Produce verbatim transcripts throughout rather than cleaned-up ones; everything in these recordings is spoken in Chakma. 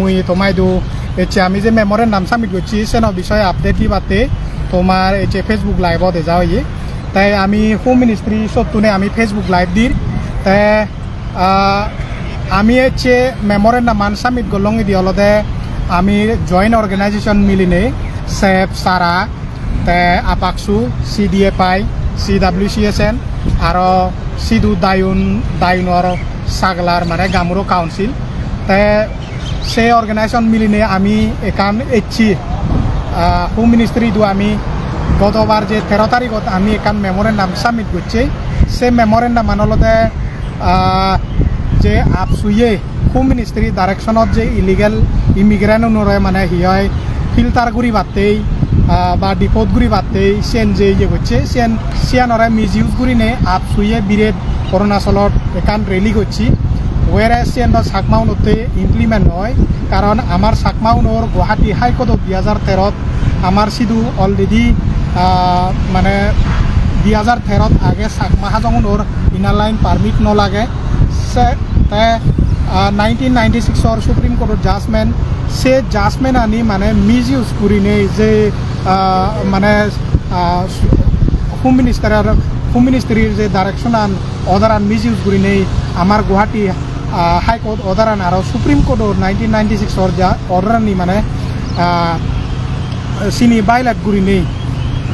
Mui tomaidu ecche ami je memorandum submit gocchi, seno bishoye update dibatte tomar ecche Facebook live-ot eja oye. Tai ami Home Ministry sottune ami Facebook live dir. Te, ah, ami ecche memorandum an submit gollong idi olode ami joint organization miline, sep, sara, te APCSU, C D F I, C W C S N, aro sidu Diyun, Diyunor saglar mane Gaonbura Council. Te se organization miline ami ekkan ecchi, ah, Home Ministry-du ami gotobar je tero tarigot ami ekkan memorandum submit gocchi. Se memorandum an olode, ah, je APCSU-ye Home Ministry direction-ot je illegal immigrant-unore mane hi hoi filter guribattei, ah, ba deport guribattei siyen je iye gocche, siyen, siyanore misuse gurine APCSU-ye biret Arunachalot ekkan rally gocche. Whereas siyen do Chakma-unotte implement noi, karon amar Chakma-unor Guwahati High Court-ot dui hajar terot amar sidu already, ah, mane dui hajar terot age Chakma Hajong-unor Inner Line Permit no lage. Se te, ah, nineteen ninety-six-or Supreme Court-or judgment, se judgment-ani mane misuse gurinei je, ah, mane, ah, Home Minister-or, Home Ministry-r je direction-an, order-an misuse gurinei amar Guwahati, ah, High Court order-an aro Supreme Court-or nineteen ninety-six-or ja order-ani mane, ah, sini violate gurinei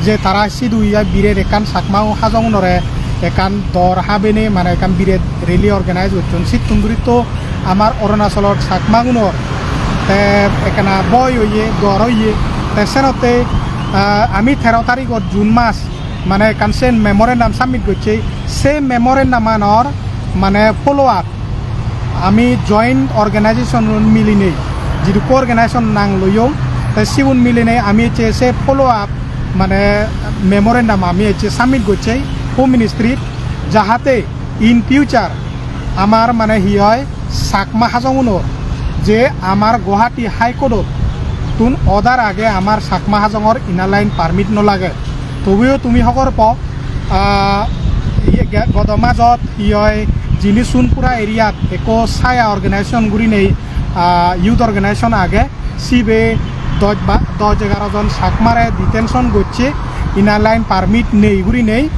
je tara sidu iye biret ekkan Chakma Hajong-unore ekkan dor habene mane ekkan biret rally organize gocchon. Sittun duri to amar Arunachalot Chakma-unor te ekkana boi oye, dor oye. Te senotte, ah, ami tero tarigot June mas mane ekkan sen memorandum submit gocche. Se memorandum-anor mane follow up ami joint organization-un milinei, jidukko organization nang loyong, te sigun milinei ami ecche se follow up mane memorandum ami ecche submit gocchi Home Ministry-t, jahate in future amar mane hi hoi Chakma Hajong-unor je amar Guwahati High Court-ot tun order age amar Chakma Hajong-or Inner Line Permit no lage. Tobuyo tumi hobor po, ah, iye ge-, godo majot hi hoi, jini Sunpura area-t ekko Saya organization gurinei, ah, youth organization age, sibe dosh ba, dosh egaro jon Chakmare detention gocche, Inner Line Permit nei gurinei.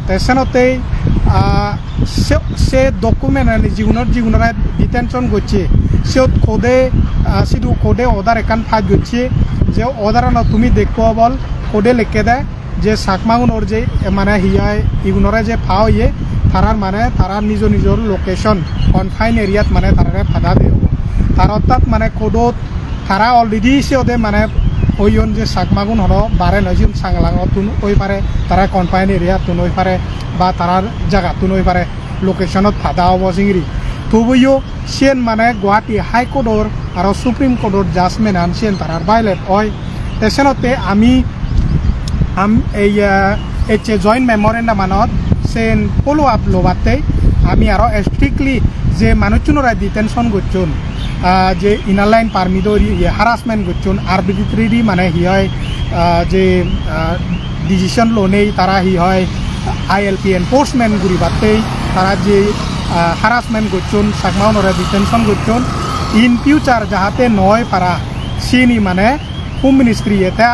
Te senottei, ah, se, se document-ani jigunor, jigunore detention gocche, siyot court-e, ah, sidu court-e order ekkan pass gocche, je order-anot tumi dekko obol, court-e lekkede je Chakma-unor je, eh, mane hi hoi, igunore je pa oye, tarar mane tara nijo nijor location, confine area-t mane tarare pada diye obo. Tar ortat mane court-ot tara already siyode mane hoyon je Chakma-gun hono bare noi, sigun Changlang-ottun oi pare, tara confine area-ttun oi pare, ba tarar jagattun oi pare, location-ot pada obo singiri. Tobuyo siyen mane Guwahati High Court-or aro Supreme Court-or judgment-an siyen tarar violate oi. Te senotte ami, am, ei, eh, ecche joint memorandum-anot sen follow up lobatte ami aro strictly je manuchunore detention gocchon, ah, je Inner Line Permit-or iye harassment gocchon, arbitrary mane hi hoi, ah, je, ah, decision lonei tara hi hoi, I L P enforcement guribattei tara je, ah, harassment gocchon, Chakma-unore detention gocchon, in future jahate noi para, sini mane Home Ministry-e te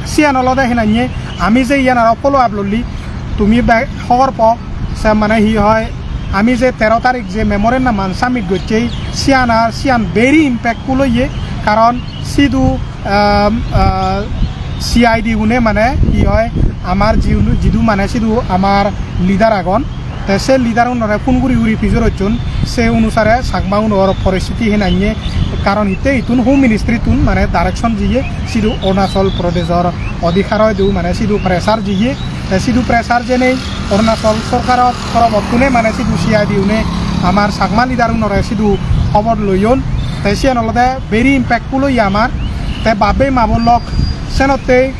siyan olode hinanye ami je iyan aro follow up lolli, tumi be-, hobor po, se mane hi hoi, ami je tero tarik je memorandum-an submit gocchei, siyan ar, siyan very impactful oye, karon sidu, um, uh, C I D gune mane hi hoi, amar jidu, jidu mane sidu amar leader agon, te se leader-unore phone guri guri pijor gocchon, se onusare Chakma-unor poristiti hinanye, karon hitte ittun Home Ministry-ttun mane direction jiye, sidu Arunachal Pradesh-or odhikar oidu mane sidu pressure jiye, te sidu pressure jenei Arunachal sorkaror torobottune mane sidu C I D-une amar Chakma leader-unore sidu hobor loyon, te siyan olode very impactful oye amar, te bab-bei ma-bon lok, senottei,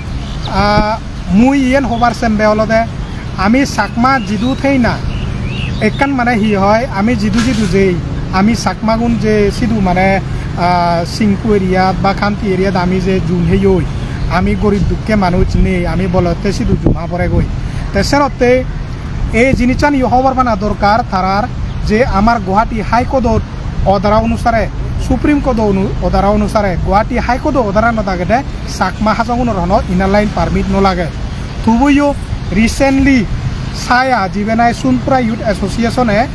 ah, mui iyen hobar sembe olode, ami Chakma jidu thei na, ekkan mane hi hoi, ami jidu jidu jei, ami Chakmagun je sidu mane, ah, Singphu area-t ba Khamti area-t ami je jum heyoi, ami gorib dukke manuj nei, ami bolotte sidu jum ha poregoi. Te senotte ei jinissan yo hobor pana dorkar tarar, je amar Guwahati High Court-ot order onusare Supreme Court-o onu-, order onusare Guwahati High Court-o order-anot agede Chakma Hajongunor hono Inner Line Permit no lage. Tubuyo recently saya jibe nahi Sonpura Youth Association-e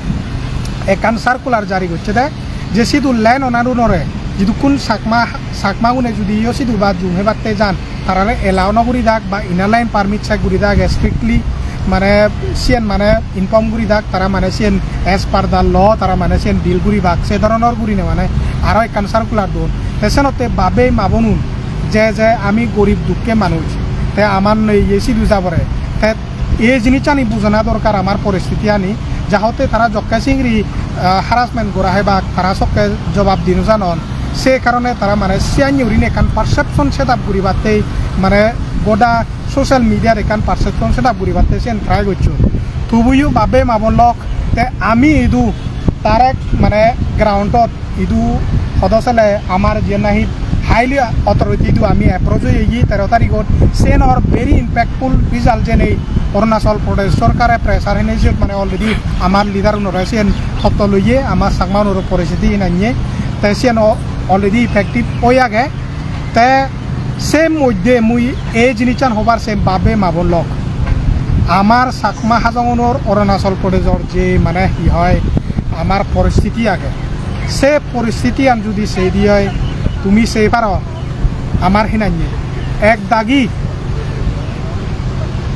ekkan circular jari gocche de, je sidu land owner-unore jidukkun Chakma, Chakmagune judi yo sidu ba jum hebatte jan, tarare allow no guri dak ba Inner Line Permit check guri dak strictly, mane siyen mane inform guri dak, tara mane siyen as per the law tara mane siyen deal guri bak, se dhoronor gurine mane aro ekkan circular don. Te senotte babe ma bonun, je je ami gorib dukke manuj, te amar nei ye sidu jabore, te ei jinissani bujana dorkar amar poristitiani, jahotte tara jokke singri, ah, harassment gora hebak, tara sokke jobab di no janon. Se karone tara mane siyan gurinei ekkan perception set up guribatte, mane goda social media-t ekkan perception set up guribatte siyan try gocchon. Tubuyo babe ma bon lok, te ami idu direct mane ground-ot idu hodo sele amar jiyen nahi highly authority idu ami approach oye tero tarigot, siyenor very impactful result jenei Arunachal Pradesh sorkare pressure hinei siyot mane already amar leader unore siyen totto loye, amar Chakma unor poristiti hinanye, te siyen o-, already effective oi age. Te se moddhe mui ei jinissan hobar sem babe ma bon lok. Amar Chakma Hajongunor Arunachal Pradeshor je mane hi hoi amar poristiti age, se poristitian judi sei di oi, tumi sei paro amar hinanye. Ek dagi,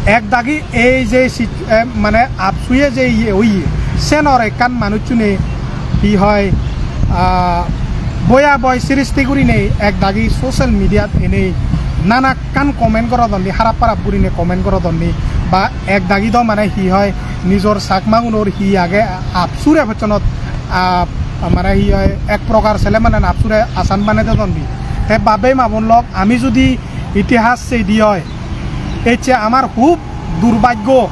ek dagi ei je sit-, eh, mane apsuye je iye oye, senor ekkan manuchchune hi hoi, ah, boya boi sristi gurinei ek dagi social media-t enei nanakkan comment gorodonni, harap harap gurinei comment gorodonni, ba ek dagi do mane hi hoi nijor Chakmagunor hi age apsure pocchonot, ah, mane hi hoi ek prokar sele mane apsure asan bane dedonni. Te babe ma bon lok, ami judi itihas sei di oi, ecche amar hub durbhaggo,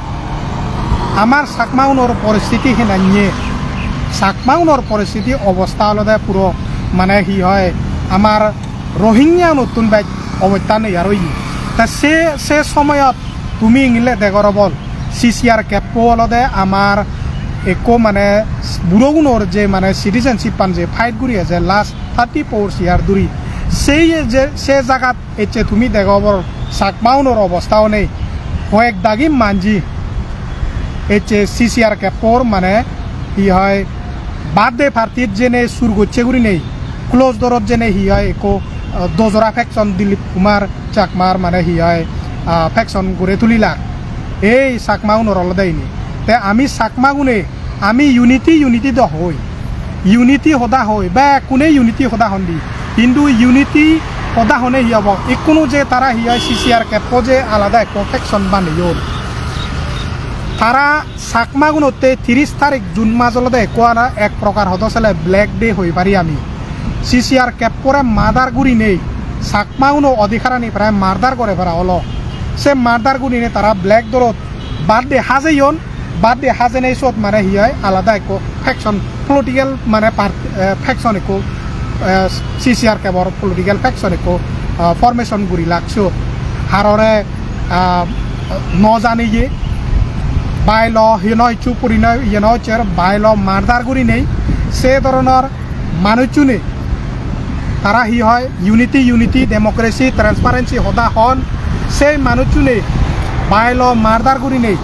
amar Chakmaunor poristiti hinanye. Chakmaunor poristiti obosta olode puro mane hi hoi, amar Rohingya unottun bej obosta nei ar oye. Ta se, se somoyot tumi ingile degor obol, C C R Keppo olode amar ekko mane burogunor je mane citizenship-an je fight guri eje last thirty-four year dhuri. Sei je, se jagat ecche tumi degobor Chakmaunor obosta onei. Hoyek dagi manji ecche C C R Keppor mane hi hoi birthday party-t jene sur gocche gurinei close door-ot jene hi hoi ekko, ah, dojora faction Dilip Kumar Chakmar mane hi hoi, ah, faction guri tulilak. Ei Chakmaunor olode ini. Te ami Chakmagune ami unity, unity do hoi. Unity hoda hoi, bekkune unity hoda hondi. Hintu unity hoda hone hi obo? Ikkunu je tara hi hoi C C R Keppo je alada ekko faction baneyon. Tara Chakmagunotte tiris tarik June mas olode ekko ara ek prokar hodo sele Black Day hoi pari ami. C C R Keppore murder gurinei Chakmaguno odhikarani prai murder gore para olo. Se murder gurinei tara Black Day-ot birthday hajeyon, birthday hajenei siyot mane hi hoi alada ekko faction, political mane part-, eh, faction ekko, eh, C C R Keppor political faction ekko, ah, formation gurilak siyot. Harore, ah, no janiye, bylaw hino hissu purine iye no hocche, bylaw murder gurinei se dhoronor manuchchune tara hi hoi unity, unity, democracy, transparency hoda hon, sei manuchchune bylaw murder gurinei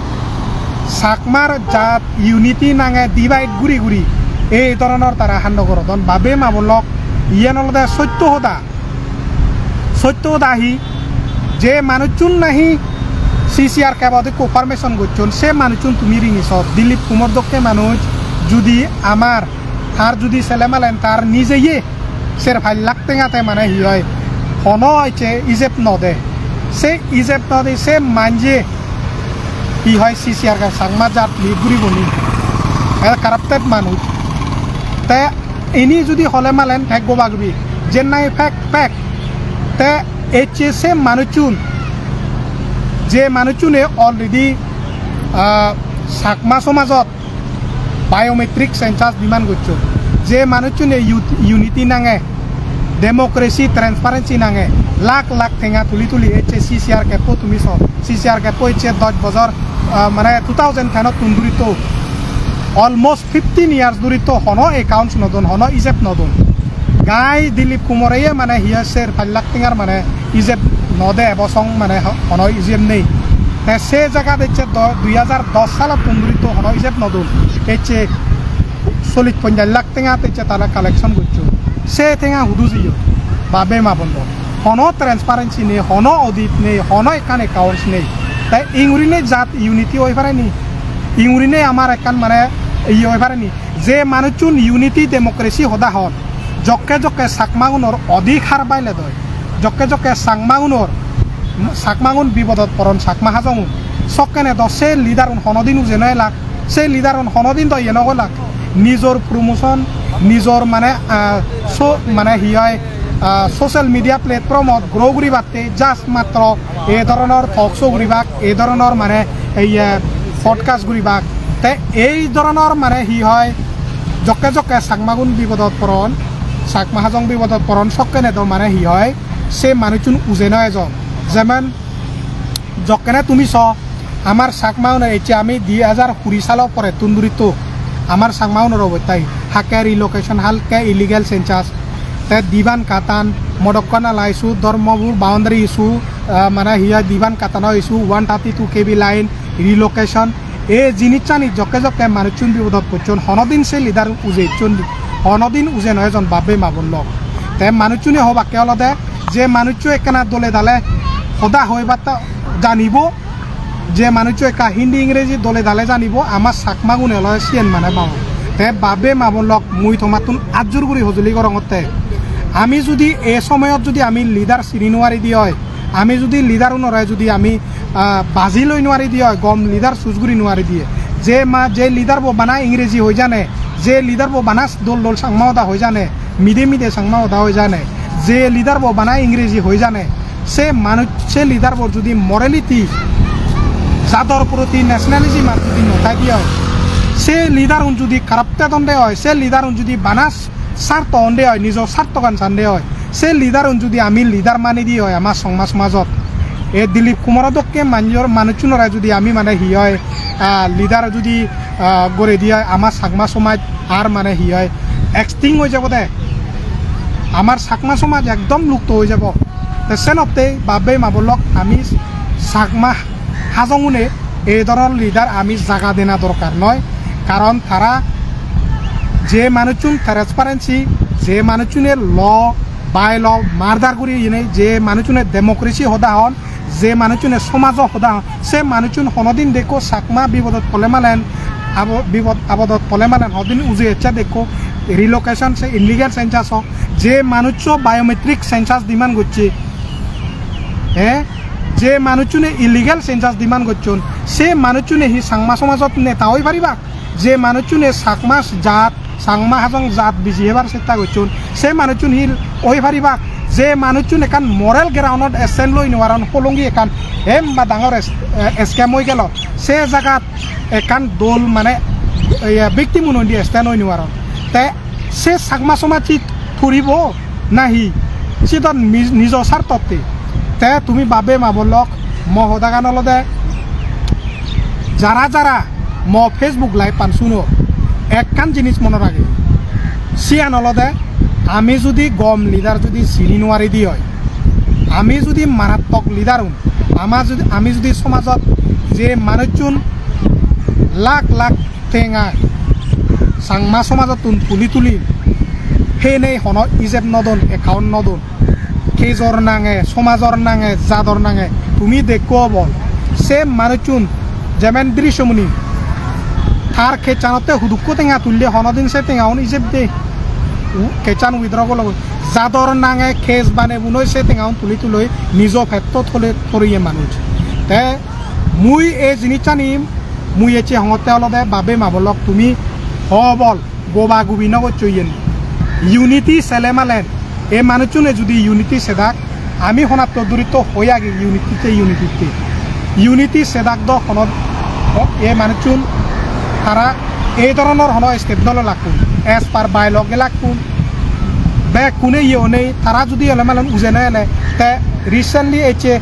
Chakmar jat unity nange divide guri guri ei dhoronor tara hando gorodon. Babe ma bon lok, iyen olode sotto hoda. Sotto hoda hi, je manuchchun nahi C C R Keppot ekko formation gocchon, se manuchchun tumi rini so, Dilip Kumar dokke manuj judi amar, tar judi sele malen tar nijeye ser pach lakh tenga te mane hi hoi, hono ecche ijeb no de. Se ijeb no de, se manje hi hoi C C R Keppor Chakma jat lead guribo ni. E corrupted manuj. Te ini judi hole malen ek goba gobi, je nahi fake, fake. Te ecche se manuchchun, je manuchchune already, ah, Chakma somajot biometric census demand gocchon, je manuchchune ut-, unity nange, democracy, transparency nange lakh lakh tenga tuli tuli ecche C C R Keppo tumi so. C C R Keppo ecche dosh bojor, ah, mane two thousand ten-ottun duri to almost fifteen years duri to hono accounts no don, hono ijeb no don. Gai Dilip Kumare ye mane hi hoy ser pach lakh tengar mane ijeb no de, ebo song mane ho-, hono ijeb nei. Te se jagat ecche do-, dui hajar dos salottun duri to hono ijeb no don. Ecche chollish ponjash lakh tenga te ecche tara collection gocchon. Se tenga hudu jiyon? Babe ma bondo. Hono transparency nei, hono audit nei, hono ekkan accounts nei. Te ingurinei jat unity oi pare ni? Ingurinei amar ekkan mane iye oi pare ni? Je manuchun unity democracy hoda hon, jokke jokke Chakmagunor odhikar baile doi, jokke jokke Changmagunor, Chakmagun bipodot poron, Chakma Hajongun, sokkene do se leaderun honodin uje no elak, se leaderun honodin do iye no golak, nijor promotion, nijor mane, ah, so, mane hi hoy, ah, social media platformot grow guribatte just matro ei dhoronor talk show guribak, ei dhoronor mane ei, eh, podcast guribak. Te ei dhoronor mane hi hoy, jokke jokke Chakmagun bipodot poron, Chakma Hajong bipodot poron, sokkene do mane hi hoy, se manuchun uje no ejon. Jemon jokkene tumi so, amar Chakmagunor ecche ami dui hajar kuri salo porettun duri to amar Chakmagunor obostai, hakke relocation, hakke illegal census, te diban katan, Modokka nala issue, Dharmapur boundary issue, ah, mane hi hoy diban katano issue, one thirty-two K V line, relocation, ei jinissani jokke jokke manuchun bipodot pocchon, honodin se leader uje ecchon, honodin uje no ejon babe ma bon lok. Te manuchune hobakke olode je manuchcho ekkana dole dale hoda hoibatta janibo, je manuchcho ekka Hindi Ingreji dole dale janibo, ama Chakmagune olode siyen mane babe. Te babe ma bon lok, mui tomattun ajjur guri hojoli gorongotte. Ami judi ei somoyot judi ami leader sini nuari di oi, ami judi leader unore judi ami, ah, baji loi nuari di oi, gom leader choose guri nuari di oi, je ma, je leader bo bana Ingreji hoi jane, je leader bo bana dol dol Changma hoda hoi jane, mide mide Changma hoda hoi jane, je leader bo bana Ingreji hoi jane, se manuj, se leader bor judi morality, jador proti nationalism ar judi no thai di oi, se leader un judi corrupted onde oi, se leader un judi bana sarto onde oi, nijo sartogan sande oi, se leader un judi ami leader mani di oi ama Changma somajot, e Dilip Kumaro dokke manjor manuchunore judi ami mane hi oi, ah, leader judi, ah, gore di oi, ama Changma somaj ar mane hi oi, extinct oi jabo de, amar Chakma somaj ekdom lupto oi jabo. Te senotte babe ma bon lok, ami Chakma Hajongune ei dhoronor leader ami jaga dena dorkar noi, karon tara je manuchun transparency, je manuchune law, by law murder guri ene, je manuchune democracy hoda hon, je manuchune somajo hoda hon, se manuchun honodin dekko Chakma bipodot pole malen, abo-, bipod apodot pole malen honodin uje ecche dekko, relocation, se illegal census ho, je manuchcho biometric census demand gocche, eh, je manuchune illegal census demand gocchon, se manuchune hi Changma somajot neta oi paribak? Je manuchune Chakma jat, Changma Hajong jat biji hebar chesta gocchon, se manuchun hi oi paribak? Je manuchun ekkan moral groundot stand loi nuaron, holongi ekkan hem ba dangor es-, eh, scam oi gelo, se jagat ekkan dol mane, eh, victim unondi stand oi nuaron. Te se Chakma somaj hi thoribo nahi? Sidon mi-, nijo sartotte. Te tumi babe ma bon lok, mo hodagan olode, jara jara mo Facebook live-an suno, ekkan jinis mone rage, siyan olode ami judi gom leader judi sini nuari di oi, ami judi marattok leader un, ama judi, ami judi somajot je manuchun lakh lakh tenga Changma somajottun tuli tuli, henei hono ijeb no don, account no don, kejor nange, somajor nange, jador nange, tumi dekko obol. Se manuchun, jemen Drishyamuni, tar kejanotte hudukko tenga tulle, honodin se tengaun ijeb de, u-, kejan withdraw golo. Jador nange kej bane bunoi se tengaun tuli tuloi nijo petto tole toriye manuj. Te mui ei jinissani mui ecche hongotte olode babe ma bon lok, tumi hobol goba gubi no goccho iyen. Unity sele malen, ei manuchune judi unity sedak, ami honatto duritto hoi agi unity te, unity te. Unity sedak do hono, o, ei manuchun tara ei dhoronor hono step no lelakkun, as per by law gelakkun. Bekkune iye onei, tara judi ole malen uje no ele, te recently ecche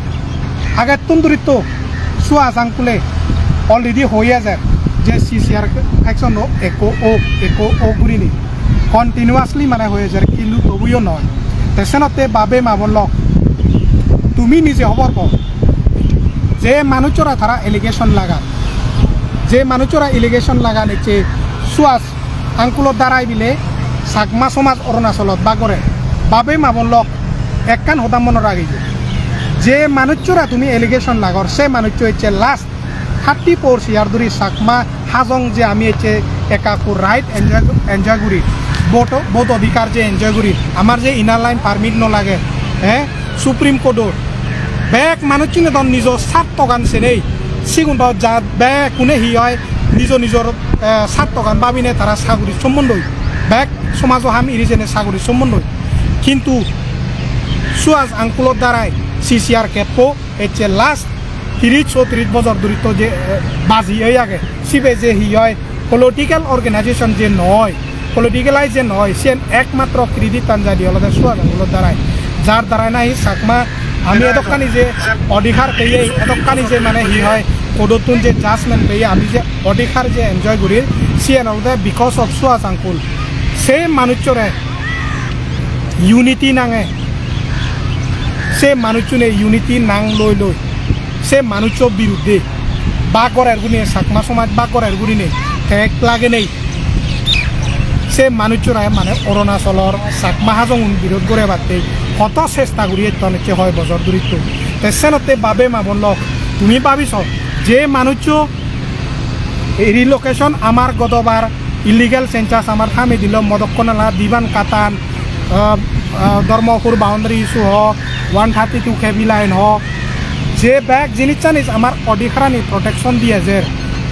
agettun duritto sua jang kule already hoi ejer je C C R action o ekko ok, ekko ok gurinei. Continuously mane hoi ejer, kintu tobuyo noi. Te senotte babe ma bon lok, tumi nije hobor po, je manuchchora tara allegation lagan, je manuchchora allegation lagan ecche Suhas uncle-or darai bile Chakma somaj Arunachalot bag gore. Babe ma bon lok, ekkan hoda monot ragiyo, je manuchchora tumi allegation lagor, se manuchcho ecche last thirty four year dhuri Chakma Hajong je ami ecche ekka ekku right enjoy, enjoy guri, vote, vote odhikar je enjoy guri, amar je inner line permit no lage, eh, Supreme Court-or bek manuchchune do nijo sartogan senei, sigun do ja bekkune hi hoi nijo nijor, eh, sartogan babine tara saguri sombondoi, bek somajo ham iri jene saguri sombondoi. Kintu Suhas uncle-or darai C C R Cap-o ecche last tiris chottiris bojor duri to je, eh, baji oi age, sibe je hi hoi political organization je noi, politicalize je noi, siyen ekmatro credit-an jaide olode Suhas uncle-or darai, jar darai nahi Chakma ami edokkani je odhikar peye, edokkani je mane hi hoi court-ottun je judgment peye, ami je odhikar je enjoy gurir, siyen olode because of Suhas uncle. Se manuchchore unity nange, se manuchchune unity nang loi loi se manuchcho biruddhe bag gorer gurinei, Chakma somaj bag gorer gurinei, tek lagenei se manuchchore mane Arunachalor Chakma Hajongun birod gorebatte hoto chesta guri etton ecche hoi bojor durittun. Te senotte babe ma bon lok, tumi babi so, je manuchcho relocation amar godobar illegal census amar thame dilo Modokkonala, Diban Katan, ah, ah, Dharmapur boundary issue ho, one thirty-two K V line ho, je bek jinissanis amar odhikarani protection diye jer.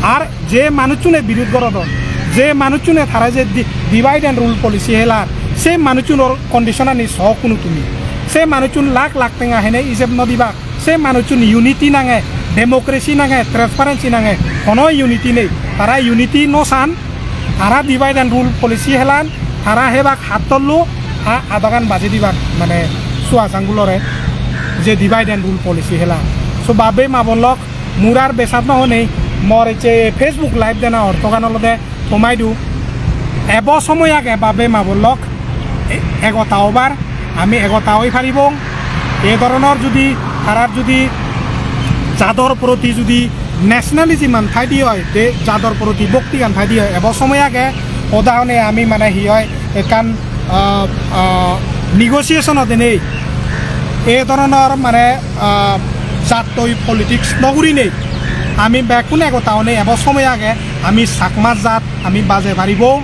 Ar je manuchchune birud gorodon, je manuchchune tara je di-, divide and rule policy helar, se manuchchunor condition ani so kunu tumi. Se manuchchun lakh lakh tenga hene ijeb no dibak. Se manuchchun unity nange, democracy nange, transparency nange, hono unity nei. Tara unity no san, tara divide and rule policy helan, tara hebak hattollo, a adagan baje dibak, mane Suhas uncle-ore je divide and rule policy helan. So babe ma bon lok, mur ar besat no honei, mor ecche Facebook live dena orthogan olode tomaidu. Ebo somoy age babe ma bon lok, e-, egota obar, ami egota oi paribong. E dhoronor judi, tarar judi jador proti judi nationalism an thaide oi, te jador proti bhokti an thaide oi, ebo somoy age, odahone ami mane hi oi, ekkan, ah, ah, negotiation ot enei, e dhoronor mane, ah, jattoi politics no gurinei, ami bekkun egota onei ebo somoy age, ami Chakma jat ami baje paribong,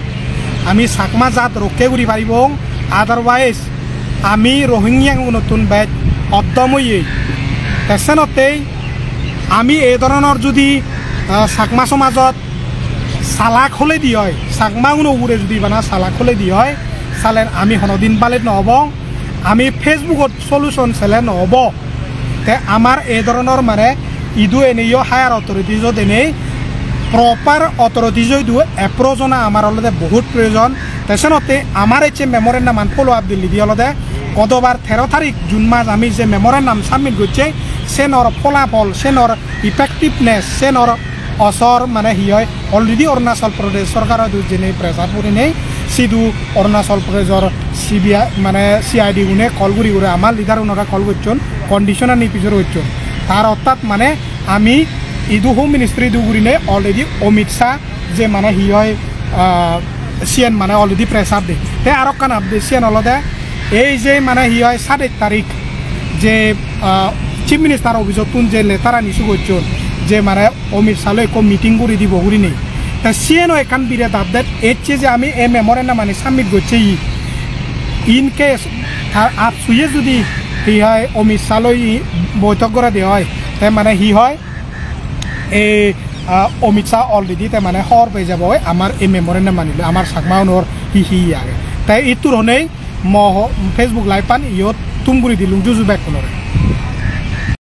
ami Chakma jat rokke guri paribong, otherwise ami Rohingya gunottun bej oddom oye. Te senottei ami ei dhoronor judi, ah, Chakma somajot salak holedi oi, Chakma guno ugure judi bana salak holedi oi, salen ami honodin balet no obong, ami Facebook-ot solution sele no obo. Te amar ei dhoronor mane idu eneyo higher authorities-o denei proper authorities-o idu approach ona amar olode bohut proyojon. Te senotte amar ecche memorandum an follow up dillidi olode godobar tero tarik June mas ami je memorandum submit gocche, senor pholapol, senor effectiveness, senor osor mane hi oi, already Arunachal Pradesh sorkar idu jenei pressure gurinei sidu Arunachal Pradeshor C B I mane C I D gune call guri guri amar leader unore call gocchon, condition ani pijor gocchon. Tar orthat mane ami idu Home Ministry idu gurinei already Amit Shah je mane hi oi, ah, siyen mane already pressure de. Te arokkan update siyen olode ei je mane hi oi sadej tarik je, ah, Chief Minister office-ottun je letter an issue gocchon je mane Amit Shah loi ekko meeting guri dibo gurinei. Te siyeno ekkan biret update ecche je ami ei memorandum ani submit gocchei. In case ar, ar suye judi hi hoi Amit Shah loi boitok gorede oi, te mane hi hoi, ei, ah, Amit Shah already te mane hobor pei jabo oi amar ei memorandum ani loi, amar Chakma unor hi hi age. Te ittur honei mo ho-, Facebook live an iyot thum guri dilung juju bekkunore.